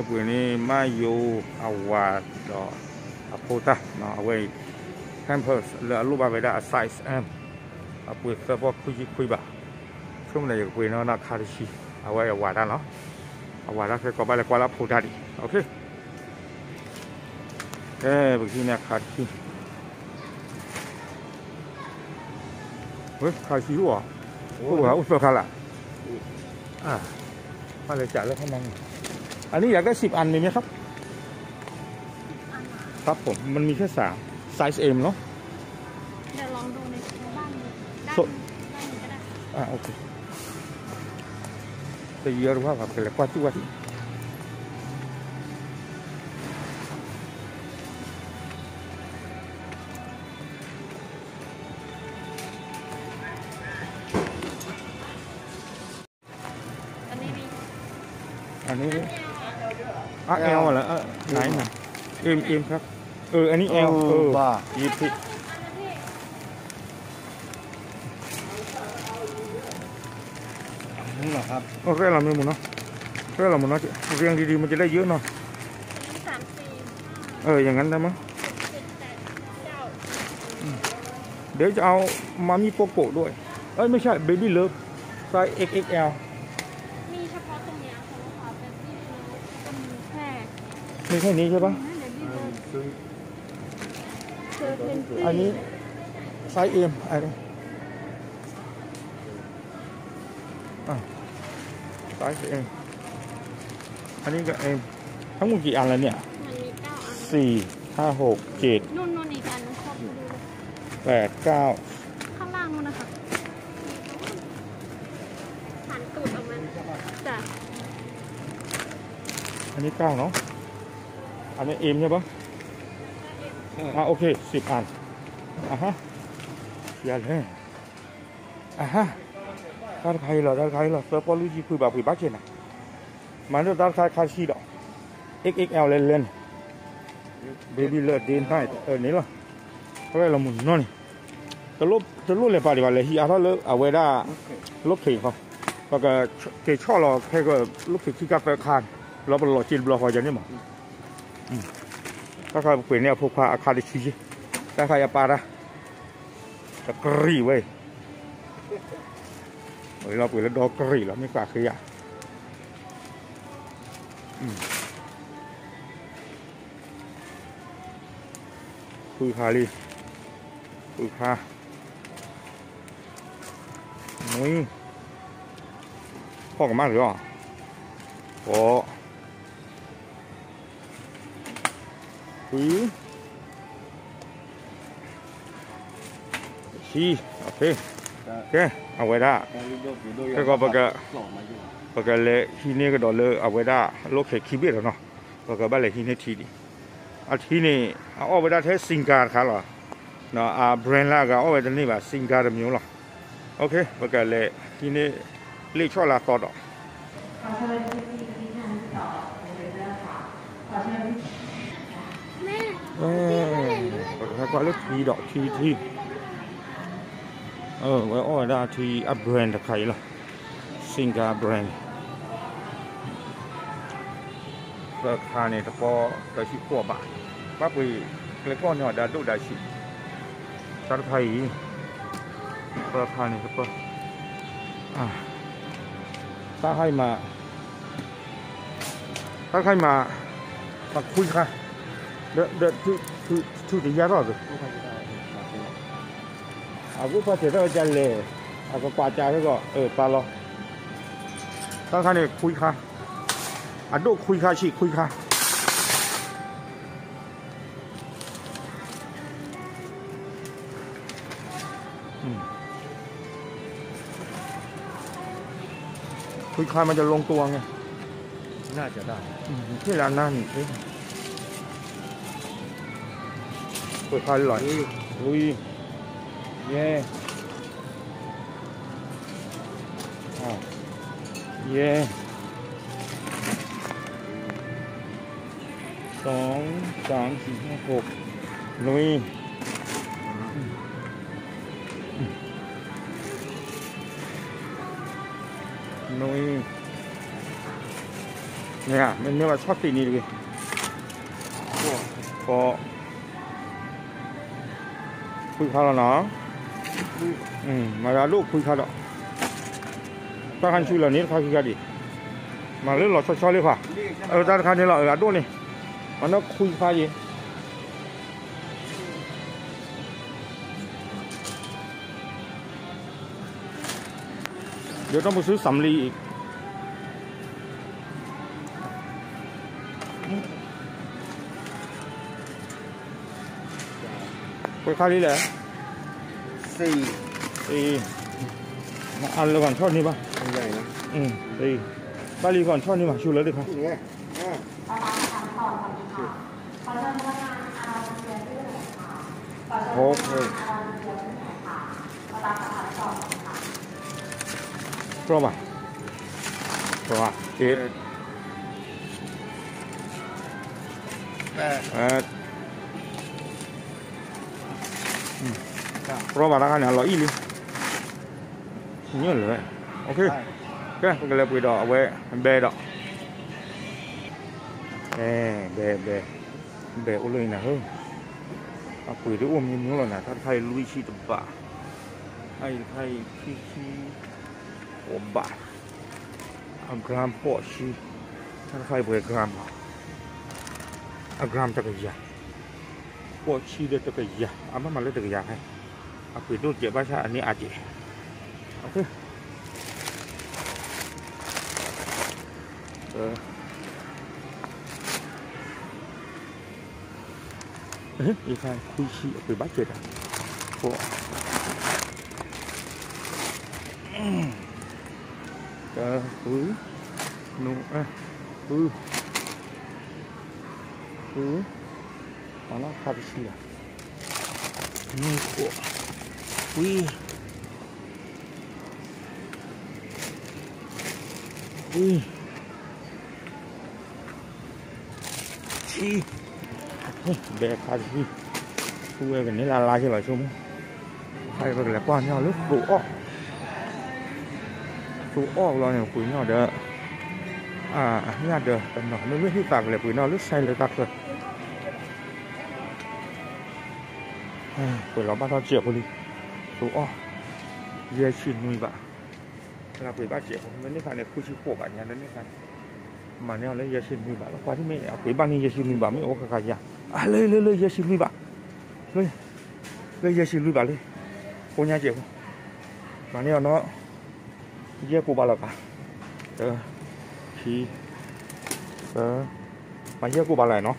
ပှ့ၤန့ၣ် မါယိၤအဝၤဒီးအဖိသၣ်နီၤ, အဝဲအံၤ Pampers လၢအလိၣ်ဘၣ်ဝဲဒၣ်အ size M, အပှ့ၤသၢပီၢ်ခွံဆံခွံဘး, ဆိကမိၣ်န့ၣ် ယကပှ့ၤနီၢ်နီၢ်ခါတဆံ, အဝဲအဝၤတၢ်နီၤ, အဝၤတၢ်ခဲကိးဘၣ်လဲၤကွၢ်လၢအဖိတၢ်ဒံး, ကဲ ပကဟံးန့ၢ်အခါတဆံ ဝဲခါဆံအိၣ်, အိၣ်ဝဲအိၣ်သၢခါလၢ်, ဘၣ်လဲၤစးလၢခါမး, อันนี้อยากได้สิบอันมีไหมครับ ครับผม มันมีแค่สาม size M เนาะ เดี๋ยวลองดูในบ้านนี้ ด้าน ด้านนี้ก็ได้ อ่า โอเค จะเยอะหรือเปล่าครับ เดี๋ยวกวาดจุกวาดจุก อันนี้มี อันนี้ อ่ะ L เหรอ เออ ไหน ไหน M M ครับ เออ อันนี้ L เออ เออ ว่ะ หยิบผิด นี่เหรอครับ โอเค เรามีหมดเนาะ เออ เราหมดเนาะ เรียงดีๆ มันจะได้เยอะเนาะ สามสี่ เออ อย่างนั้นได้มั้ง เดี๋ยวจะเอามามิโปโกะด้วย เอ้ย ไม่ใช่ Baby Love size X X L มีเฉพาะตรงเนี้ยค่ะลูกค้า Baby Love จะมีแค่ มีแค่นี้ใช่ปะ อืม Baby Love เซอร์เพนตี้ อันนี้ size M อันนี้ อ่ะ size M อันนี้ก็ M ทั้งหมดกี่อันแล้วเนี่ย มันมีเก้าอัน สี่ ห้า หก เจ็ด นู่น นู่นอีกอันนึง ชอบดู แปด เก้า ข้างล่างนู่นนะคะ หันตูดออกมา จ้ะ อันนี้เก้าเนาะ อันนี้ M ใช่ปะ อ่ะ โอเค สิบ อัน อ่ะฮะ อย่าเลย อ่ะฮะ တၢ်တခါအံၤလီၤ တၢ်တခါအံၤလီၤ သၢပီၢ်လွံၢ်ဆံခွံဘး ပှ့ၤဘၣ်က့ၤနၤ မၤန့ၢ်တၢ်တခါခါဆံဒီး X X L လဲၣ်လဲၣ်န့ၣ် Baby Love Day Night အန့ၣ်လီၤ ဖဲလီၤမုၢ်နီၢ်န့ၣ် တလိၣ်လဲၤပာ်ဒံးဘၣ် လဲၤဟံးအါထီၣ်လၢအဝဲဒၣ် လိၣ်ခ့ၣ်ခီ ပကက့ၤဆီၣ်လီၤခဲက လိၣ်ခ့ၣ်ခံခါသၢခါန့ၣ် လီၤပလီၢ်စ့တဘျီဃီယၤန့ၣ်မး တၢ်ခါပှ့ၤန့ၢ်အဖိခွါအခါတဆံယ့ၣ် တၢ်ခါယပာ်တၢ် တကရံၣ်ဝဲ ဝဲလီၤပှ့ၤလၢဒီကရံၣ်လီၤ မ့ၢ်ဃာ်ဃ့ယၤ ဃုခါလံ ဃုခါ နွံ ဖီၣ်ကမၣ်တဂ့ၤအီၤ ဃိး ခွံ ဆံ ကဲ အဝဲဒၣ် ခဲကီး ပကလဲၤဟံးန့ၢ်ကဒီးလၢအဝဲဒၣ် လိၣ်ခဲခံဘ့ၣ်ဒီးနီၤ ပကဘၣ်လဲၤဟံးန့ၢ်ထံဒံး အထံန့ၣ် အအီၣ်ဝဲဒၣ်ထဲ Singer တခါလီၤ အ brand လၢအဂၤအီၣ်ဝဲတန့ၢ်ဘၣ် Singer တမျိုးလီၤ ပကလဲၤဟံးန့ၢ် လ့ၣ်ဆီၣ်လၢအသီဒီး ပကဟဲကွၢ်လၢထံဒီးထံထံ ဝဲအီၣ်ဝဲဒၣ်ထံအ brand တခါအံၤလီၤ Singer brand သၢခါန့ၣ် တပီၢ်သၢဆံဃိးဘး ဘၣ်ပှ့ၤကျဲကီၢ်န့ၣ် အီၤဒၣ်ဒိၣ်ဒၣ်ဆံး တၢ်တခါအံၤ သၢခါန့ၣ် တပီၢ် တၢ်ခါအံၤမး တၢ်တခါအံၤမး ခွံခါ ဒီး ဒီး ထုးတယါထီၣ်သ့ အဝဲပှၤစဲးထီၣ်ဝဲဒ်လဲၣ် အကကွၢ်ကၢ်ခဲကီး အၢ ပာ်လီၤ တၢ်တခါန့ၣ် ခွံခါ အဒိၣ်ခွံခါဆံးခွံခါ ခွံခါမး จะลงตัวไง น่าจะได้ อืม ที่ร้านนั่นนี่ เปิดไฟหน่อย ลุย เย้ อ่ะ เย้ สอง สาม สี่ ห้า หก ลุย ลุย မ့ၢ်န့ၢ်ဘၣ်ဆီၣ်သ့ၣ်န့ၣ်တဂ့ၤ, ကီး, ခွံခါလီၤနီၤ, မၤဒၣ်ဒိၣ်ခွံခါဒီး, တၢ်ခါဆူလီၤန့ၣ်တခါခံခါဒံး, မၤလၢလီၤဆီဆီလံခွါ, အတၢ်တခါန့ၣ်လီၤ အဒိၣ်န့ၣ်, မၤနီၢ်ခွံခါယံၤ ဒီးတၢ်မုၢ်ဆူစၢ်မလံ, ပှဲၤခါလံလဲၣ်, အလၢဂီၤထီၣ်န့ၢ်ဘၣ်, ဘၣ်လံဂီၤထီၣ်န့ၢ်ဘၣ် ဆူလၢတခါ ပျီဘၣ်, ပျီဘၣ်, ပျီဘၣ်တခါန့ၣ် အလီၤအံၣ်လံ, ညိၣ်လၢၤ, ကဲ ပကလဲၤပှ့ၤဒီးအဝဲ ဘဲဒီး, ဘဲ ဘဲ ဘဲအိၣ်လၢအံၤနၤဧၢ, အပှ့ၤဒ်အိၣ်မံမံလီၤနၤ, တၢ်တခါအံၤလွံၢ်ဆံတဘး, အအံၤတခါအံၤခံဆံ ဃိးဘး, အ gram ဃိးဆံ, တၢ်တခါအံၤပှဲၤ gram လီၤ, အ gram တကယၤ, ဃိးဆံဒီးတကယၤ, အဘၣ်မၤလၢတကယၤဖဲ, အပှ့ၤဒိၣ်စဲးဘၣ်ဆၣ်အန့ၢ်အါစဲး, ယခါခွံဆံအပှ့ၤဘၣ်စဲးတၢ်, ဃိး, တၢ ဃု, နူ, ဃု, ဃု, မၤနီၢ်ခါတဆံလီၤ, နူဃိး, ခွံ, ခွံ ဆံ, ဘဲခါတဆံ, သူဝဲကန့ၢ်လၢ်လၢ်က့လီၤဆိကမိၣ်, ခါအံၤပကလဲၤကွၢ်န့ၢ်အီၤလၢသိအီၣ်, သိအီၣ်လီၤန့ၣ် ပှ့ၤန့ၢ်အီၤဒီး, ညၣ်ဒၢတနီၤ မ့မ့ၢ်ဟံၣ်သးကလဲၤပှ့ၤန့ၢ်အီၤလၢ ဆိုင် လၢတၢ်ချၢ ပှ့ၤလီၤဘၣ်ထီၣ်စဲးဖိလံ, သိအီၣ်, ယဲၢ်ဆံနွံဘး, လၢပှ့ၤဘၣ်စဲးဖိ မ့ၢ်န့ၢ်ခါန့ၣ် ဃုဆံဃိးဘးညါ လၢန့ၢ်ခါန့ၣ်, မၤန့ၢ်အီၤလၢယဲၢ်ဆံနွံဘးလီၤ, ပှၤတမ့ၢ်အပှ့ၤဘၣ်န့ၢ်ယဲၢ်ဆံနွံဘး မ့ၢ်အိၣ်ဃၣ်ဃၣ်ယၤ, အလၢလၢလၢယဲၢ်ဆံလွံၢ်ဘး, လၢ, လၢယဲၢ်ဆံလွံၢ်ဘးလံ, ကိးညါစဲးဖိ, မၤန့ၢ်အီၤနီၤ, ယဲၢ်ကိးဘးလီၤကါ, တ, ခံ, သၢ, မၤယဲၢ်ကိးဘးလီၤနီၤ,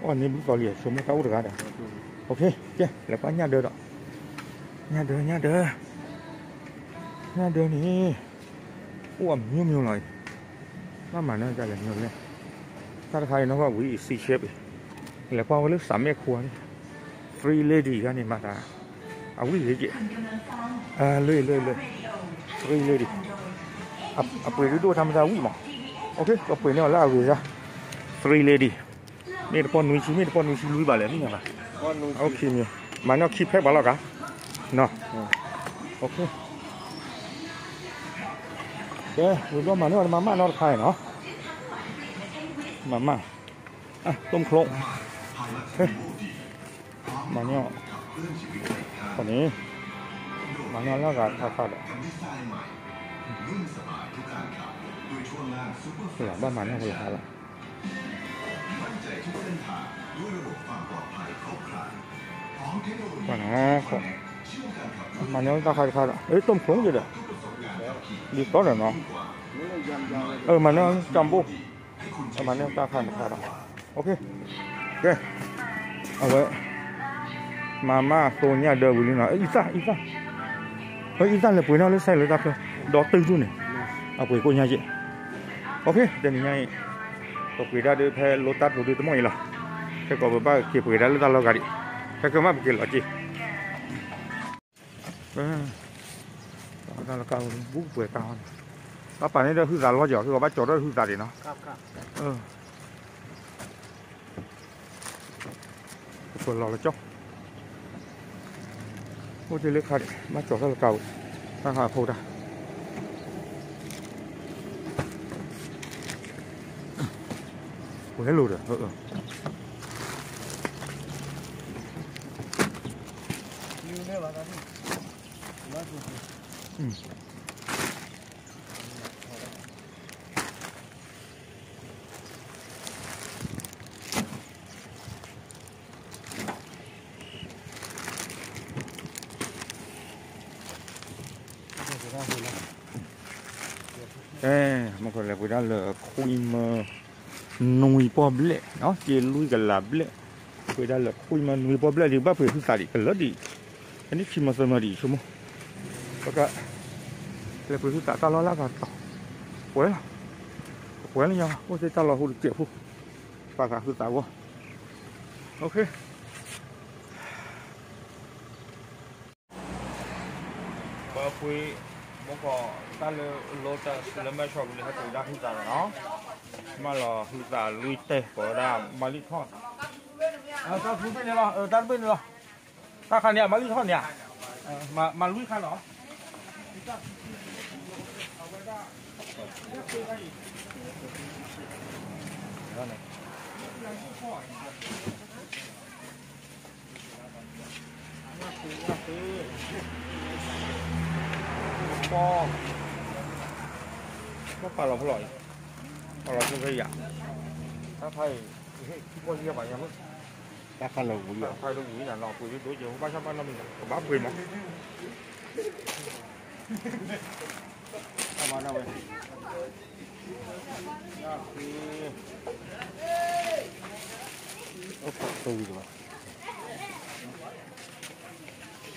အီၣ်န့ၢ်ဘုသီလံ ဆိကမိၣ်တၢ်အိၣ်တဂၤဒီး, ကဲ လဲၤကွၢ်ညၣ်ဒၢဒီး, ညၣ်ဒၢ ညၣ်ဒၢ, ညၣ်ဒၢန့ၣ်, အိၣ်အမျိုးမျိုးလီၤအံၤ, ဘၣ်မၤန့ၢ်တၢ်လဲၤမ့ၢ်လဲၣ်, တၢ်တခါအံၤနီၢ်ကီၢ်ဝံၤအံၤ seashell အံၤ, လဲၤကွၢ်ဝဲလၢ စးမဲၣ်ခိၣ်န့ၣ်, Three Lady ခါန့ၣ်မၤသး, အဝံၣ်ဂ့ၤက့ၤ, လၢလၢလၢ, Three Lady, အပှ့ၤဒုဒိၣ်ထါမတၤဝံၣ်မး, ပပှ့ၤန့ၢ်အီၤလၢအဂ့ၤစၢ်, Three Lady, မ့ၢ်တပီၢ်နွံဆံ မ့ၢ်တပီၢ်နွံဆံလွံၢ်ဘးလဲၣ် သ့ၣ်ညါဘၣ်, မၤန့ၢ်အီၤခံဖဲးဘးလီၤကါ, နီၤ, ကဲ ဝံၤဘျီမၤန့ၢ်အီၤတမၤမၣ်နီတခါအံၤနီၤ, မၤမၣ်, တိၣ်မချိ, မၤန့ၢ်အီၤ, န့ၣ်, မၤန့ၢ်အီၤလၢအဂၤတခါခါဒီး, ဘၣ်မၤန့ၢ်အီၤလၢအဂၤလီၤ, မၤန့ၢ်အီၤတၢ်ခါတခါဒီး, တိၣ်မချိက့ၤဒီး, ဒ်သိးဒီးနီၤ, မၤန့ၢ်အီၤလၢကၠၢဘိၣ်, မၤန့ၢ်တၢ်ခါတခါဒီး, ကဲ, အဝဲ, မၤမၣ်သိညၣ်ဒၢဝံၤလံနီၤ, အံသၣ်, အံသၣ်, အံသၣ်လဲၤပှ့ၤန့ၢ်လၢ ဆိုင် လၢတၢ်ချၢ, ဒီးတုၤထူၣ်န့ၣ်, အပှ့ၤကိးညါက့ၤ, တနံၤညါအံၤ, ပပှ့ၤဒၣ်ဒ်ဖဲလိတၢ်တိၤဒ်တမီၢ်အံၤလီၤ, ခဲကီးပဘၣ်က့ၤပှ့ၤဒၣ်လၢတၢ်လီၢ်ဂၤဒံး, ခဲကမၣ်ပက့ၤလီၤက့ၤ တၢ်လီၢ်ကါဝဲ ဘူးကပှဲၤတၢ်ဟီန့ၣ်, ဘၣ်ပာ်န့ၢ်ဒီးဟုသးလီၤက့ၤအီၤ ကဘၣ်ကၠီၤဒီးဟုသးဒံးနီၤ, ကပှဲၤလီၤလၢကၠီ, အိၣ်တ့ၢ်လၢခါဒံး ဘၣ်ကၠီၤထီၣ်လၢကါဝဲ, တၢ်ဟးဖိတၢ် ဟဲလိာ်ဒီး အဲ မ့ၢ်ကလဲၤပှ့ၤဒၣ်လၢခွံမၢ နွံပီၢ်ဘျဲၣ်နီၤ က့လွံၢ်ကလးဘျဲၣ်, ပှ့ၤဒၣ်လၢခွံမၢနွံပီၢ်ဘျဲၣ်ဒံး ဘၣ်ပှ့ၤဟုသးဒံး ကလၢဒံး, အနံၣ်ခံမၢသၢမၢဒံး ဆိကမိၣ်, ပက လဲၤပှ့ၤဟုသးတၢ်လီၢ်လၢအဂၤတီၤ, ပှဲၤလီၤ, ပှဲၤလီၤညီ အိၣ်သ့ၣ်တၢ်လီၢ်ဟူတစဲးဖိ, ပာ်သးဟုသးဂီၢ်, ပပှ့ၤ မ့ၢ်ကီး တၢ်လၢ Lotus လၢမဲၢ်ဆီပူၤန့ၣ် ဟဲပှ့ၤဒၣ်ဟုသးလီၤနီၤ, မၢလီၤဟုသးလွံၢ်တဲာ် ကိးဝဲဒၣ်မၤလံၣ်ထီၣ်, တၢ်တဘ့ၣ်န့ၣ်လီၤ တၢ်တဘ့ၣ်န့ၣ်လီၤ, တၢ်ခါန့ၣ် မၤလံၣ်ထီၣ်န့ၣ်, မၤလွံၢ်ခါနီၤ ပီၢ်, ဘၣ်ပာ်လီၤဖဲလီၤအံၤ, ပာ်လီၤဖဲဖဲယၤ, တၢ်ဖးအံၤ, ထံကီၢ်ယဲၢ်ဘၣ်ယၤမ့ၢ်, တၢ်ဖးလီၤဝံၤ, တၢ်ဖးလီၤဝံၤနၤနီၤ ပှ့ၤဒိၣ်ကဲ ဘၣ်ဆၣ်ဘၣ်နီတမံၤ ကဘၣ်ပှ့ၤမး တၢ်မၤဒၣ်ဝဲ,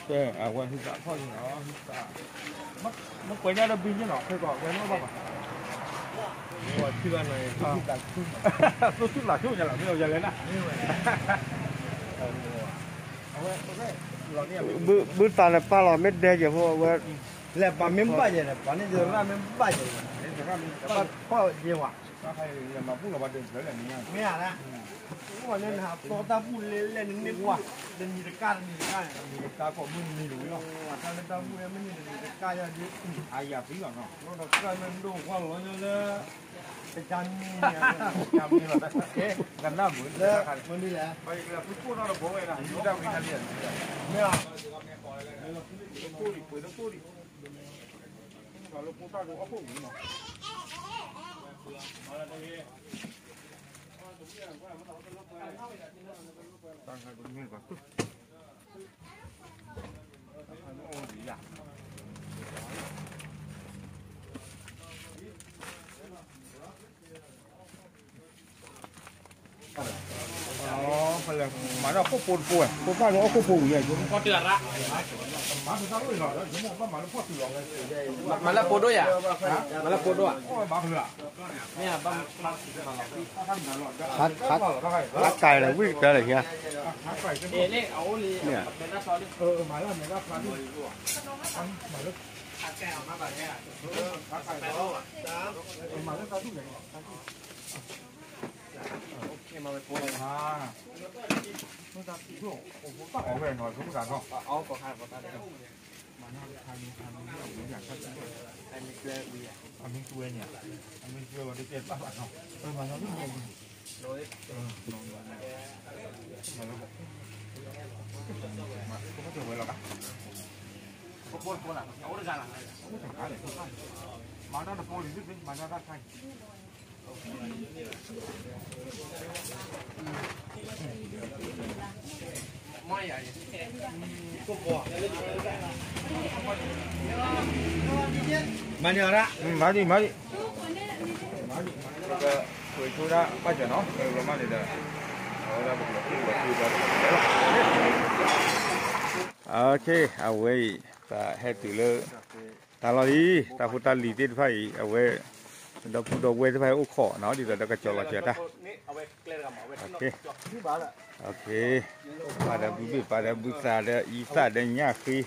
ကဲ အဝဲဟံသးထီၣ်န့ၣ်နီၤ, မ့ၢ်ကွဲးညါဒီးဘံညါနီၤ, ခဲကီးဝဲနီၣ်ဘၣ်ဘၣ်, သူသူၣ်သးဆူညါလီၤ မ့ၢ်ယလဲၤနၤ, ဘုသးန့ၣ်ပာ်လီၤမ့ၢ်ဒဲက့ၤဖိဝဲ, လဲၤပာ်မ့ၢ်ဘၣ်ယဲန့ၣ် ပှၤန့ၣ်ယရၣ်မ့ၢ်ဘၣ်ယဲန့ၣ်, ဘၣ်ဖီၣ်ယဲဝဲ, မ့ၢ်ဧါ, အိၣ်လၢနဟးသီတၢ်ဘူၣ်လဲၣ်လဲၣ်နမ့ၢ်ကွၢ်, တနံၤတကၢ်တနံၤတကၢ်န့ၣ်, တနံၤတကၢ်ကိးမုၢ်နံၤတဝံၤလီၤ, တၢ်လၢတၢ်ဘူၣ်လၢမ့ၢ်န့ၣ်တနံၤတကၢ်ယၤဒ်, အယၤသံလီၤနီၤ, ဒီးတၢ်မ့ၢ်ဒိၣ်ကွၢ်လီၤညီလၢ, တကၢ်မံၤ, ကနၣ်မုာ်လၢ, မ့ၢ်လၢ, မ့ၢ်ဧါ, မၤလၢခိၣ်ဖိတဖိဝဲ, ဖိသၣ်န့ၣ်အီၣ်ခိၣ်ဖိဝံၤ, မၤလၢဖိဒိၣ်ယၤ, မၤလၢဖိဒိၣ်ဧါ, မ့ၢ်, ဟးကၢ်လၢဝံၣ်ကတၢၢ်လၢညါ, မၤလၢ, မၤတၢ်တဖိလံၤ, မၤတၢ်တၢ်ခါအံၤ မၤဒံး, မၤဒံး, မၤဒံး, ပကကွဲးဆိဒၣ်ဘၣ်စၢၤနီၤ, ပကဘျီမးန့ၣ်ဒီး, အဝဲဒၣ်ပကလီၤတူၢ်လီၤတူၢ်ဘၣ်လီၤ, အဝဲအံၤ ပဟဲတုၤလၢ တၢ်လီၢ်လံ, တၢ်ဖိတၢ်လံၤသ့ၣ်တဖၣ်အံၤ အဝဲ ဒီပုၢ်ဒီဝဲၢ်သ့ၣ်တဖၣ်အံၤအိၣ်ခိးနီၤ, ဒ်သိးဒီးကစီၤလီၤစၢၤတၢ်, ပာ်ဒီးဘုဘ့ၣ် ပာ်ဒီးဘုသးဒီးအံသၣ်ဒီးညၣ်ဃ့, ဒီး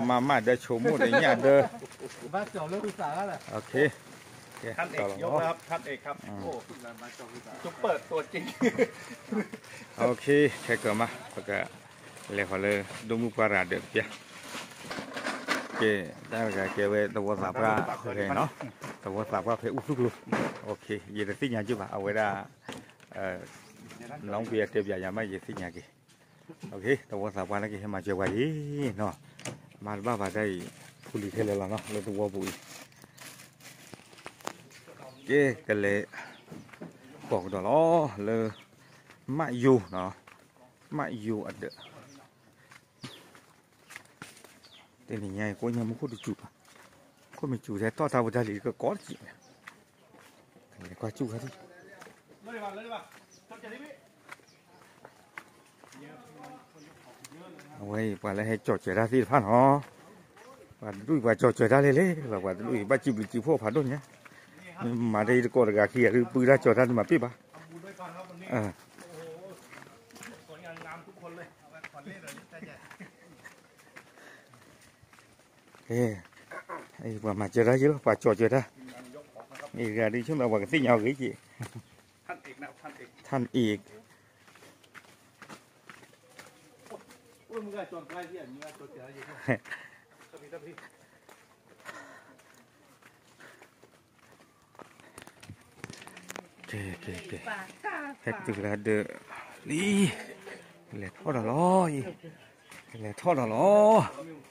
မၤမၣ်ဒီးဆိကမိၣ်ဒီးညၣ်ဒီး, ကဲ, ကဲလီၤ, ခဲကၢၤမး ပက လဲၤဃီၤလၢဒိၣ်မုၢ်ပှၢ်တဂၤဒီးတပျၢ်, ကဲ, တၢ်တဂၤကဲဝဲသဝီသးပှၢ်ဖဲနီၤ, သဝီသးပှၢ်ဖဲအူသူကျိၤ, ယတသ့ၣ်ညါကၠိဘၣ် အဝဲဒၣ် น้องเบียร์တဲပြရမး ယသ့ၣ်ညါက့ၤ, တဝီသးပှၢ်န့ၣ်ကဟဲမၤစၢၤပှၤအံၤနီၤ, မၤတဘၣ်ဘၣ်တၢ်အံၤ, ဖူလံၤခဲလၢာ်လီၤနီၤ လၢသဝီပူၤအံၤ, ကဲ ကလဲၤ, ကိးကဒီးလီၤ, လၢ, မးယိၤနီၤ, မးယိၤအဒၢး တနံၤညါအံၤ ကိးညါမူခိၣ်တစူၤဘၣ်, ခိၣ်မ့ၢ်စူၤထဲတီၢ်တၢ်ဖိတၢ်လံၤကကိးတစဲး, ကလဲၤကွၢ်စူၤခါထံၣ်, အဝဲအံၤ ပှၤလၢဟဲကၠီၤစၢၤတၢ်သ့ၣ်တဖၣ်နီၤ, ပှၤတဒူၣ်အံၤပှၤကၠီၤစၢၤတၢ်လဲၣ်လဲၣ်လီၤ, ပှၤတဒူၣ်အံၤဘၣ်စံးဘျုးစံးဖှိၣ်ဖးဒိၣ်ညါ, မ့ၢ်မၤတၢ်အံၤတကိးတဂၤခံဂၤဒုး ပုၢ်တၢ်ကၠီၤတၢ်ဒုးမၤပ့ၢ်ဘၣ် ပှၤမၤစၢၤတၢ်ယ့လီၤ ပှၤကၠီၤစၢၤတၢ်, မ့ၢ်တဂၤဒုးဆိကမိၣ်ပှၤကသ့ၣ်ညါအီၤဂ့ၤက့ၤ, ท่านเอก ကဲ ကဲ ကဲ, ဟဲတုၤလၢဒၢးလံ, ကလဲၤထီၣ်ဒီးလီၤအံၤ, ကလဲၤထီၣ်ဒီးလီၤ,